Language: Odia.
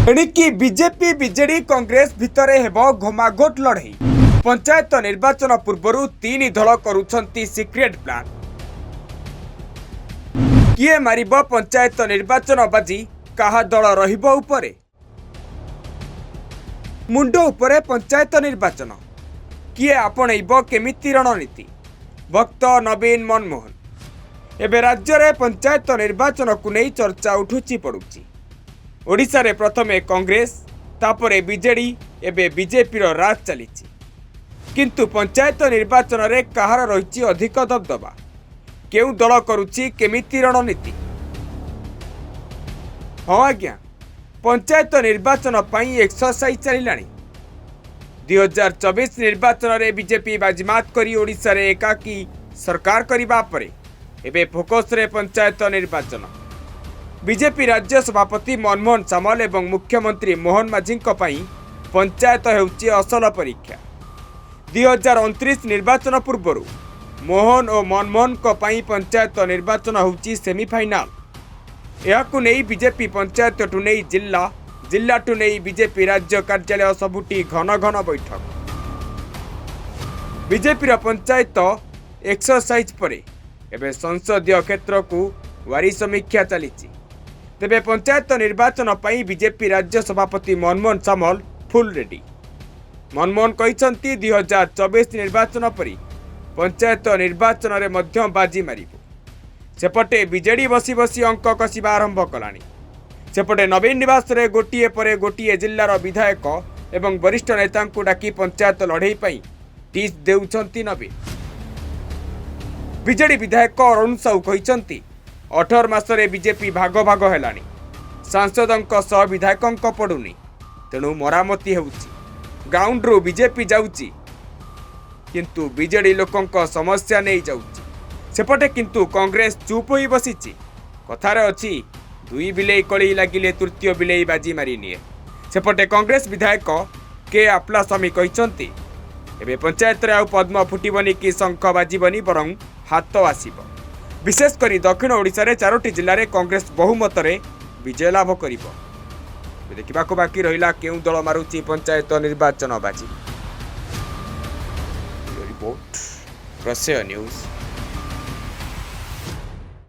ଏଣିକି ବିଜେପି, ବିଜେଡି, କଂଗ୍ରେସ ଭିତରେ ହେବ ଘମାଘୋଟ ଲଢ଼େଇ। ପଞ୍ଚାୟତ ନିର୍ବାଚନ ପୂର୍ବରୁ ତିନି ଦଳ କରୁଛନ୍ତି ସିକ୍ରେଟ ପ୍ଲାନ୍। କିଏ ମାରିବ ପଞ୍ଚାୟତ ନିର୍ବାଚନ ବାଜି? କାହା ଦଳ ରହିବ ଉପରେ? ମୁଣ୍ଡ ଉପରେ ପଞ୍ଚାୟତ ନିର୍ବାଚନ। କିଏ ଆପଣେଇବ କେମିତି ରଣନୀତି? ଭକ୍ତ, ନବୀନ, ମନମୋହନ। ଏବେ ରାଜ୍ୟରେ ପଞ୍ଚାୟତ ନିର୍ବାଚନକୁ ନେଇ ଚର୍ଚ୍ଚା ଉଠୁଛି ପଡୁଛି। ଓଡ଼ିଶାରେ ପ୍ରଥମେ କଂଗ୍ରେସ, ତାପରେ ବିଜେଡି, ଏବେ ବିଜେପିର ରାଜ ଚାଲିଛି। କିନ୍ତୁ ପଞ୍ଚାୟତ ନିର୍ବାଚନରେ କାହାର ରହିଛି ଅଧିକ ଦବଦବା? କେଉଁ ଦଳ କରୁଛି କେମିତି ରଣନୀତି? ହଁ ଆଜ୍ଞା, ପଞ୍ଚାୟତ ନିର୍ବାଚନ ପାଇଁ ଏକ୍ସରସାଇଜ ଚାଲିଲାଣି। 2024 ନିର୍ବାଚନରେ ବିଜେପି ବାଜିମାତ କରି ଓଡ଼ିଶାରେ ଏକାକୀ ସରକାର କରିବା ପରେ ଏବେ ଫୋକସରେ ପଞ୍ଚାୟତ ନିର୍ବାଚନ। ବିଜେପି ରାଜ୍ୟ ସଭାପତି ମନମୋହନ ସାମଲ ଏବଂ ମୁଖ୍ୟମନ୍ତ୍ରୀ ମୋହନ ମାଝୀଙ୍କ ପାଇଁ ପଞ୍ଚାୟତ ହେଉଛି ଅସଲ ପରୀକ୍ଷା। 2029 ନିର୍ବାଚନ ପୂର୍ବରୁ ମୋହନ ଓ ମନମୋହନଙ୍କ ପାଇଁ ପଞ୍ଚାୟତ ନିର୍ବାଚନ ହେଉଛି ସେମିଫାଇନାଲ। ଏହାକୁ ନେଇ ବିଜେପି ପଞ୍ଚାୟତଠୁ ନେଇ ଜିଲ୍ଲା, ଜିଲ୍ଲାଠୁ ନେଇ ବିଜେପି ରାଜ୍ୟ କାର୍ଯ୍ୟାଳୟ, ସବୁଠି ଘନ ଘନ ବୈଠକ। ବିଜେପିର ପଞ୍ଚାୟତ ଏକ୍ସରସାଇଜ ପରେ ଏବେ ସଂସଦୀୟ କ୍ଷେତ୍ରକୁ ୱାରି ସମୀକ୍ଷା ଚାଲିଛି। ତେବେ ପଞ୍ଚାୟତ ନିର୍ବାଚନ ପାଇଁ ବିଜେପି ରାଜ୍ୟ ସଭାପତି ମନମୋହନ ସାମଲ ଫୁଲ୍ ରେଡି। ମନମୋହନ କହିଛନ୍ତି, 2024 ନିର୍ବାଚନ ପରି ପଞ୍ଚାୟତ ନିର୍ବାଚନରେ ମଧ୍ୟ ବାଜି ମାରିବୁ। ସେପଟେ ବିଜେଡି ବସି ବସି ଅଙ୍କ କଷିବା ଆରମ୍ଭ କଲାଣି। ସେପଟେ ନବୀନ ନିବାସରେ ଗୋଟିଏ ପରେ ଗୋଟିଏ ଜିଲ୍ଲାର ବିଧାୟକ ଏବଂ ବରିଷ୍ଠ ନେତାଙ୍କୁ ଡାକି ପଞ୍ଚାୟତ ଲଢ଼େଇ ପାଇଁ ଟିପ୍ସ ଦେଉଛନ୍ତି ନବୀନ। ବିଜେଡି ବିଧାୟକ ଅରୁଣ ସାହୁ କହିଛନ୍ତି, 18 ମାସରେ ବିଜେପି ଭାଗ ଭାଗ ହେଲାଣି। ସାଂସଦଙ୍କ ସହ ବିଧାୟକଙ୍କ ପଡ଼ୁନି। ତେଣୁ ମରାମତି ହେଉଛି। ଗ୍ରାଉଣ୍ଡରୁ ବିଜେପି ଯାଉଛି, କିନ୍ତୁ ବିଜେଡି ଲୋକଙ୍କ ସମସ୍ୟା ନେଇ ଯାଉଛି। ସେପଟେ କିନ୍ତୁ କଂଗ୍ରେସ ଚୁପ୍ ହୋଇ ବସିଛି। କଥାରେ ଅଛି, ଦୁଇ ବିଲେଇ କଳି ଲାଗିଲେ ତୃତୀୟ ବିଲେଇ ବାଜି ମାରି ନିଏ। ସେପଟେ କଂଗ୍ରେସ ବିଧାୟକ କେ ଆପ୍ଲାସ୍ୱାମୀ କହିଛନ୍ତି, ଏବେ ପଞ୍ଚାୟତରେ ଆଉ ପଦ୍ମ ଫୁଟିବନି କି ଶଙ୍ଖ ବାଜିବନି, ବରଂ ହାତ ଆସିବ। ବିଶେଷ କରି ଦକ୍ଷିଣ ଓଡ଼ିଶାରେ ଚାରୋଟି ଜିଲ୍ଲାରେ କଂଗ୍ରେସ ବହୁମତରେ ବିଜୟ ଲାଭ କରିବ। ଏବେ ଦେଖିବାକୁ ବାକି ରହିଲା, କେଉଁ ଦଳ ମାରୁଛି ପଞ୍ଚାୟତ ନିର୍ବାଚନ ବାଜି। ରିପୋର୍ଟ, ପ୍ରସୟ ନ୍ୟୁଜ୍।